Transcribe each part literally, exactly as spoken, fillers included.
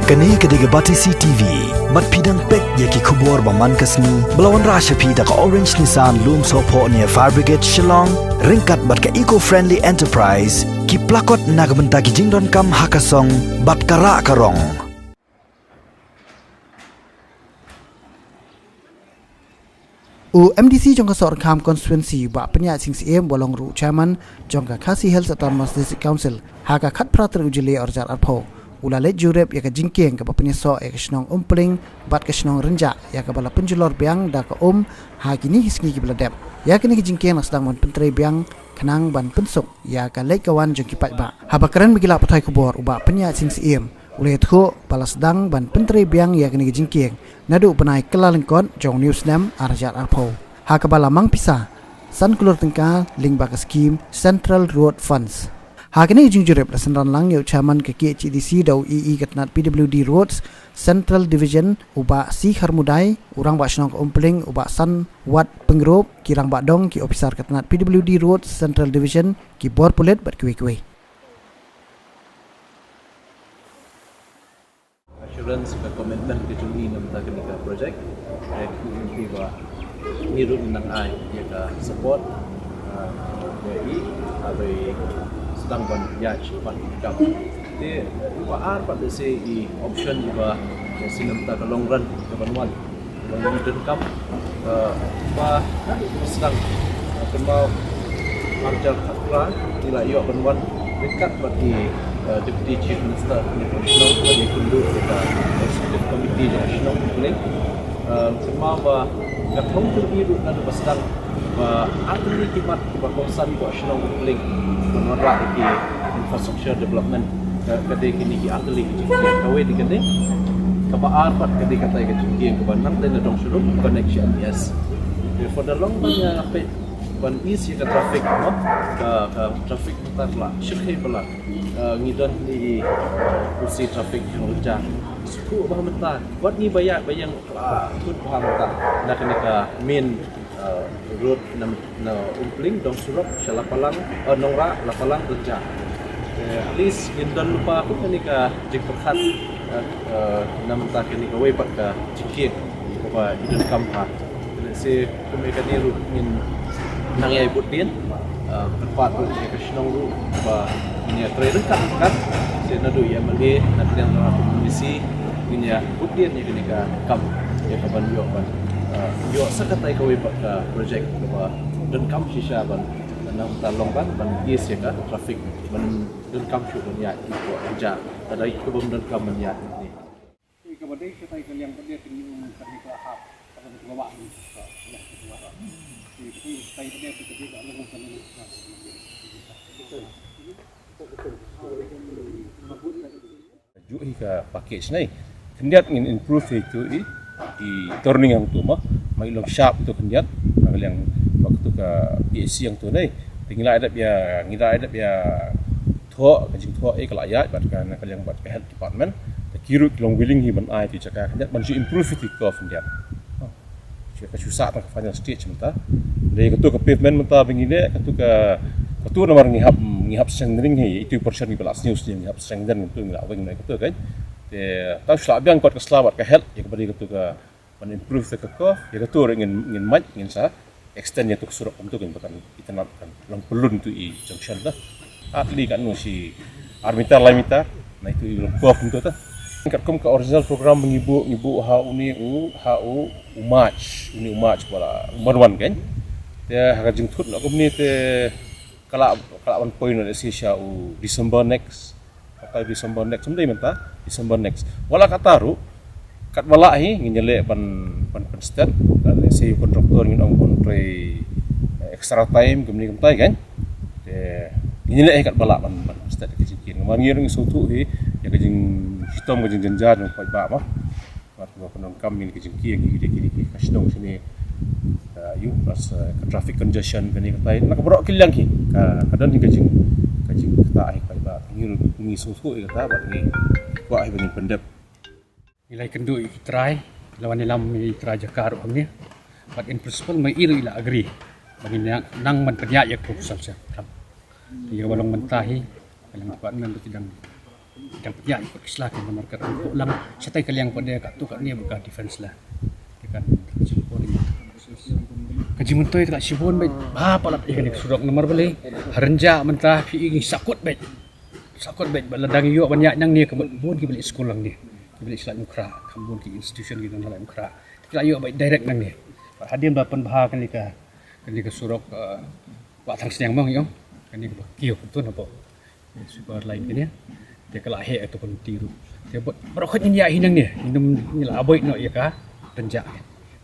Kane ka dei ka Batesi T V. Bad phi dang peit ïa ki khubor ba man ka sngi ba la wanrah sha phi da ka Orange Nissan Lumsohphoh near Fire Brigade Shillong, ryngkat bad ka Eco Friendly Enterprise, ki plakot na ka bynta ki jingdonkam ha ka song bad ka rah ka rong. U M D C jong ka Sohryngkham Constituency, Bah Pynïaid Sing Syiem, ba long ruh u Chairman jong ka Khasi Hills Autonomous District Council, ha ka khatphra tarik u Jylliew arhajar arphew, u la leit jurip ïa ka jingkieng kaba pynïasoh ïa ka shnong Umpling bad ka shnong Rynjah, ïa kaba la pynjulor biang da ka um ha kine ki sngi kiba la dep. Ïa kane ka jingkieng la sdang ban pyntrei biang khnang ban pynsuk ïa ka leit ka wan jong ki paidbah. Haba kren bad ki lad pathai khubor, u Bah Pynïaid Sing Syiem u la ïathuh ba la sdang ban pyntrei biang ïa kane ka jingkieng naduh u bnai Kyllalyngkot jong une u snem arhajar arphew, ha kaba la mang pisa san klur tyngka lyngba ka skhim Central Road Funds. Ha kane ka jingjurip la synran lang ïa u Chairman ka K H A D C da u E E ka tnat P W D Roads Central Division, u Bah C Kharmudai, u Rangbah Shnong ka Umpling, u Bah Sanwat Pyngrope, ki rangbah dong, ki ophisar ka tnat P W D Roads Central Division, ki bor pulit bad kiwei kiwei. Assurance ka commitment ka jong i na bynta kane ka project. Eh, ki ïa ki ba ngi ruh nang ai ïa ka support, ah, ïa i, ah, ba i sdang ban ïaid sha ka kam. Te, eh, ba ar pat lehse i option i ba, eh, lehse na bynta ka long run ka ban wan. Ba ngi donkam, eh, ba, ba sdang, eh, kynmaw arhajar khatphra ngi la ïoh ban wan ryngkat bad i, eh, Deputy Chief Minister, i Shnong, bad i kynduh ïa ka Executive Committee jong Shnong Umpling. Eh, kynmaw ba ka thong jong i ruh naduh ba sdang ba ar tylli ki mat kiba kongsan ïa ka Shnong Umpling ban wanrah ïa ki infrastructure development. Ka, ka dei kine ki ar tylli ki jingkieng. Kawei dei kane, kaba ar pat ka dei katai ka jingkieng kaba nang dei na dong sha rum, connect sha M E S. Te further along ban ïa peit ban ease ïa ka traffic, mo? Ka, ka traffic mynta ka la shyrkhei palat. Eh, ngi don ïa i, eh, U C traffic jong Rynjah. Shu ba mynta wat ngi ba ïa, ba ïeng, ah, kut ba mynta na kane ka main, eh, road na, na Umpling, dong surok sha Lapalang, eh, Nongrah, Lapalang, Rynjah. Eh, at least ngin don lypa kum kane ka jingpyrkhat, eh, eh, na bynta kane kawei pat ka jingkieng kaba i donkam ha. Lehse kum ïa kane ruh ngin nang ïai bud dien, eh, kyrpad ruh ïa ka shnong ruh ba ngin ïa trei ryngkat ryngkat. Lehse naduh ïa M L A, na ka liang jong ka M D C, ngin ïa bud dien ïa kane ka kam, ïa ka ban ïoh ban, eh, ïoh sa katai kawei pat ka project kaba donkam shisha ban, na bynta long run ban ease ïa ka traffic, ban donkam shuh ban ïaid ïa ka ja, lada ïa ka bym donkam ban ïaid ïa kane. Kaba dei katai ka liang ba dei ka new ka dei ka hap, ka dei ka wah ni. Ka dei katai ba dei ka dei ka long ka long. Ju hi ka package nai. Khyndiat ngin improve hi tu i, i turning hangtu ma. Mai long sharp tu khyndiat. Ka liang bad tu ka P H C hangtu nai. Te ngi la dep ïa, ngi la dep ïa thoh, ka jingthoh i ka la ïaid bad ka, na ka liang bad ka health department. Te ki ruh ki long willing hi ban ai tu jaka khyndiat ban ju improve hi tu ka khyndiat. Shu, ka shu sah tang ka final stage mynta. Dei katu ka pavement mynta ba ngi leh, katu ka, katu namar ngi hap, ngi hap strengthening hi, itu portion ngi ba la sniew sniew ngi hap strengthen katu ngi la weng na katu kan. Te tang shu la biang kot ka sla bad ka health, ïa kaba dei katu ka ban improve ka curve, ïa katu ruh ngin, ngin mait, ngin sa extend ïa tu ka surok kumtu kan ba kan itynnad kan long pyllun tu i junction ta. At least kan nang shi ar meter, lai meter, na itu i long curve kumtu ta. Katkum ka original program ngi buh, ngi buh ha une u, ha u, u March, une u March ba la, u Marwan kan. Te ha ka jingthut na kumne te ka la, ka la ban poi na lehse sha u December next. Katai December next, ym dei mynta, December next. Wat la katta ruh, katba lah hi, ngin ïaleh ban, ban pynsted, lada lehse u contractor ngin ong ban trei, eh, extra time, kumne kumtai kan. Te, ngin ïaleh hi katba lah ban, ban pynsted ka jingkieng. Namar ngi ruh ngi sngewthuh hi, ïa ka jingshitom ka jingjynjar jong u paidbah ma. Bad ba pyndonkam ïa ka jingkieng ki, ki, ki, ki, ka shnong shane. Ka, ïa, plus, eh, ka traffic congestion kane katai. Na ka baroh ki liang ki. Ka, ka don hi ka jing, ka jingkata hi ka ba. Ngi, ngi sngewthuh ïa kata bad ngi kwah hi ba ngin pyndep. Ngi la ïakynduh ïa ki trai, la wan ïalam ïa ki trai jaka ruh hangne. Bad in principle ma i ruh i la agree. Ba ngin nang, nang ban pynïaid ïa ka proposal sha. Ïa ka ba long mynta hi, ka long department ruh ki dang Dang pynïaid pat ki sla ki namar ka dang koh lang shatai ka liang pat de katto katne bad ka defense la. Te kan ka jingmyntoi te ka shibun bad bha palat ïa kane ka surok namar balei ha Rynjah mynta phi i ngi sakut bad sakut bad ba la dang ïoh ban ïaid nangne ka mut bun ki ba leit skul nangne, ki ba leit shlai Umkhrah, kham bun ki institution ki dang shlai Umkhrah. Te ki la ïoh bad direct nangne. Bad hadien ba pynbha kane ka kane ka surok, eh, Wah Thangsniang mo ngi ong. Kane ka ba kiew kumto na ba Super line kane. Te ka la heh ïa ka community ruh. Te ba, baroh khoit ngin ïa hi nangne. Ngin ym, ngin la avoid noh ïa ka Rynjah.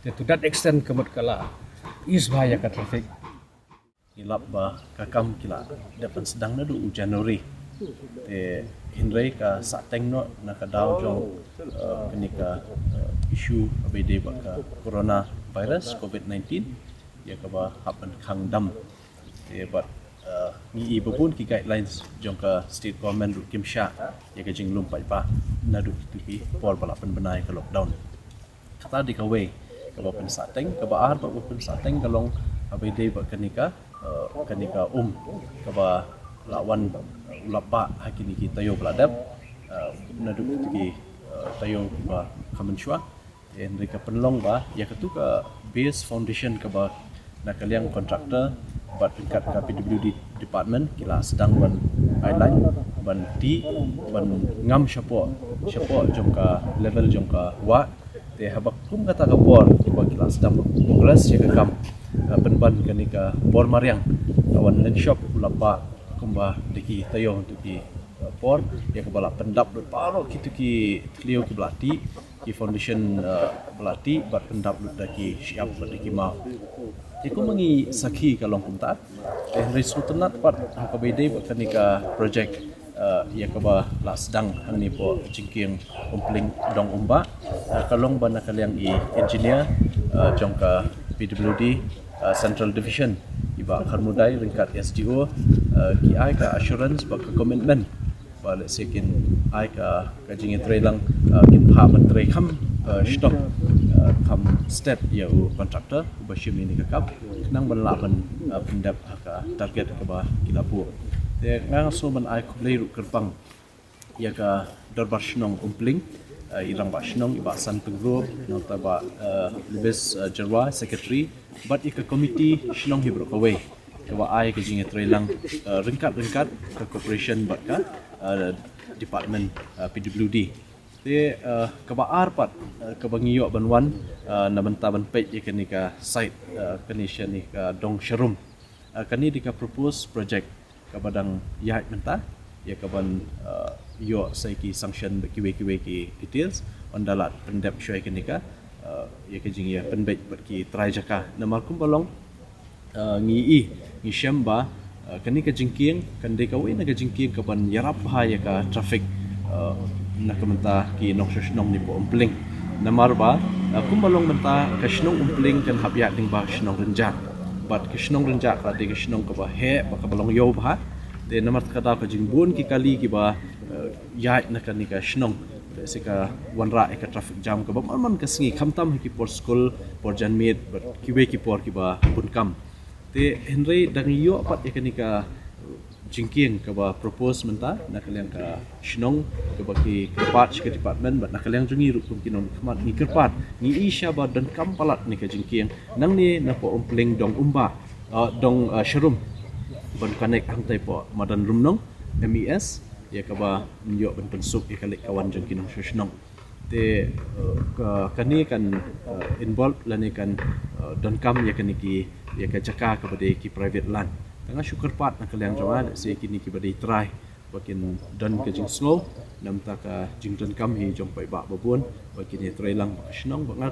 Te to that extent ka mut ka la ease bha ïa ka traffic. Ngi lap ba ka kam ki la dep pynsdang naduh u January. Te hynrei ka sah teng noh na ka daw jong, eh, kane ka, eh, issue kaba ïadei bad ka coronavirus covid nineteen. Ïa kaba hap ban khang dam. Te bad, eh, ngi i ba bun ki guidelines jong ka state government ruh kim shah ïa ka jinglum paidbah naduh kito ki por ba la pynbna ïa ka lockdown. Kata dei kawei kaba pynsah teng, kaba ar bad ba pynsah teng ka long kaba ïadei bad kane ka, eh, kane ka um kaba la wan, eh, u la bah ha kine ki taïew ba la dep, eh, naduh kito ki, eh, taïew ba kham mynshuwa. Te hynrei ka pynlong ba ïa katu ka base foundation kaba na ka liang contractor bad ryngkat ka P W D department ki la sdang ban ai line ban tih ban ngam shapoh shapoh jong ka level jong ka wah. Te haba kum kata ka por kiba ki la sdang ban progress ïa ka kam, eh, pynban kane ka bor mariang ka wan lyngshop u la bah kumba da ki taïew tu ki, eh, por ïa kaba la pyndap lut baroh kito ki thliew kiba la tih, ki foundation, eh, ba la tih bad pyndap lut da ki shyiap bad da ki maw. Te kum ma ngi sakhi ka long kumta. Te hynrei sngewtynnat pat ha kaba ïadei bad kane ka project, eh, ïa kaba la sdang hangne hapoh jingkieng Umpling Dong Umbah, eh, ka long ba na ka liang i engineer, eh, jong ka P W D, eh, Central Division i Bah Kharmudai ryngkat S D O, eh, ki ai ka assurance bad ka commitment ba lehse kin ai ka, ka jingïatreilang, eh, kin phah ban trei kham, eh, shitom, eh, kham stet ïa u contractor uba shim ïa kane ka kam khnang ban lah ban, eh, pyndep ha ka target kaba ki la buh. Te nga nga sngew ban ai khublei ruh kyrpang ïa ka Dorbar Shnong Umpling, eh, i Rangbah Shnong i Bah San Pyngrope, nangta Bah, eh, Lubis, eh, Jyrwa, Secretary, bad ïa ka committee shnong hi baroh kawei kaba ai ka jingïatreilang, eh, ryngkat ryngkat ka cooperation bad ka, eh, department, eh, P W D. Te, eh, kaba ar pat, eh, kaba ngi ïoh ban wan, eh, na bynta ban peit ïa kane ka site, eh, kane shane ka Dong Sharum. Eh, kane dei ka proposed project kaba dang ïaid mynta, ïa kaban, eh, ïoh sa ki sanction bad kiwei kiwei ki details, ynda la pyndep shuwa ïa kane ka, eh, ïa ka jingïapynbeit bad ki trai jaka. Namar kumba long, eh, ngi i, ngi shem ba, eh, kane ka jingkieng kan dei kawei na ka jingkieng kaban ïarap bha ïa ka traffic, eh, na ka bynta ki nongshong shnong hapoh Umpling. Namar ba, eh, kumba long mynta ka shnong Umpling kan hap ïaid lyngba shnong Rynjah. Bad ka shnong Rynjah ka dei ka shnong kaba heh bad kaba long ïew bha. Te namar kata ka jingbun ki kali kiba, eh, ïaid na kane ka shnong. Te sa ka wanrah ïa ka traffic jam kaba man man ka sngi khamtam ha ki por skul, por janmiet bad kiwei ki por kiba bun kam. Te hynrei dang ïoh pat ïa kane ka jingkieng kaba propose mynta na ka liang ka shnong kaba ki kyrpad sha ka department bad na ka liang jong ngi ruh kum ki nongmihkhmat ngi kyrpad, ngi i sha ba donkam palat ne ka jingkieng nangne napoh Umpling Dong Umbah, eh, Dong, eh, Sharum ban connect hangtai hapoh madan Rumnong M E S ïa kaba ym ïoh ban pynsuk ïa ka leit ka wan jong ki nongshong shnong. Te, eh, ka, kane kan, eh, involve lane kan, eh, donkam ïa kane ki, ïa ka jaka kaba dei ki private land. Te nga shu kyrpad na ka liang jong nga, lehse kine kiba dei trai ba kin don ka jingsngew na bynta ka jingdonkam hi jong paidbah babun ba kin ïatreilang bad ka shnong. Bad nga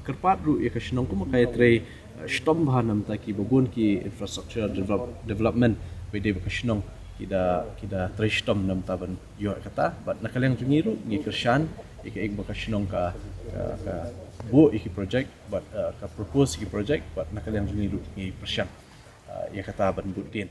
kyrpad ruh ïa ka shnong kumba ka ïatrei, eh, shitom bha na bynta ki babun ki infrastructure develop-, development ba dei bad ka shnong ki da, ki da trei shitom na bynta ban ïoh kata. Bad na ka liang jong ngi ruh ngi kyrshan ïa kaei ba ka shnong ka, ka, ka buh ïa ki project bad, eh, ka propose ïa ki project bad na ka liang jong ngi ruh ngi pyrshang, eh, ïa kata ban bud dien.